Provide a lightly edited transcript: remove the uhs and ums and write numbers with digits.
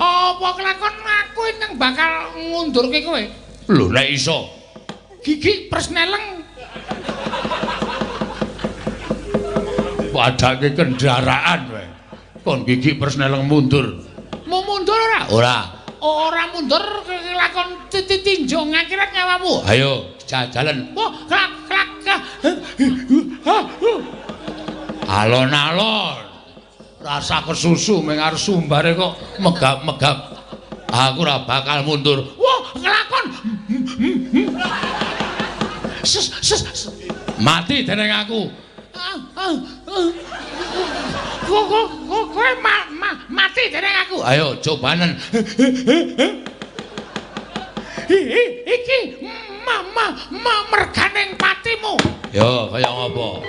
Apa kelakon aku ingkang bakal ngundurke kowe? Lho, nek iso. Gigi persneleng. Padake kendaraan kowe. Kon gigi persneleng mundur. Mau mundur ora? Ora. Ora mundur kelakon tinjo ngakirat nyawamu. Ayo, jalan. Wah, klak klak. Alon-alon. Rasa kesusu meng arep sumbare kok megap-megap. Aku ora bakal mundur. Wah, kelakon. Ses ses. Mati dening aku. Kowe mati dening aku. Ayo cobanen. Iki merganing patimu. Yo, kaya ngopo?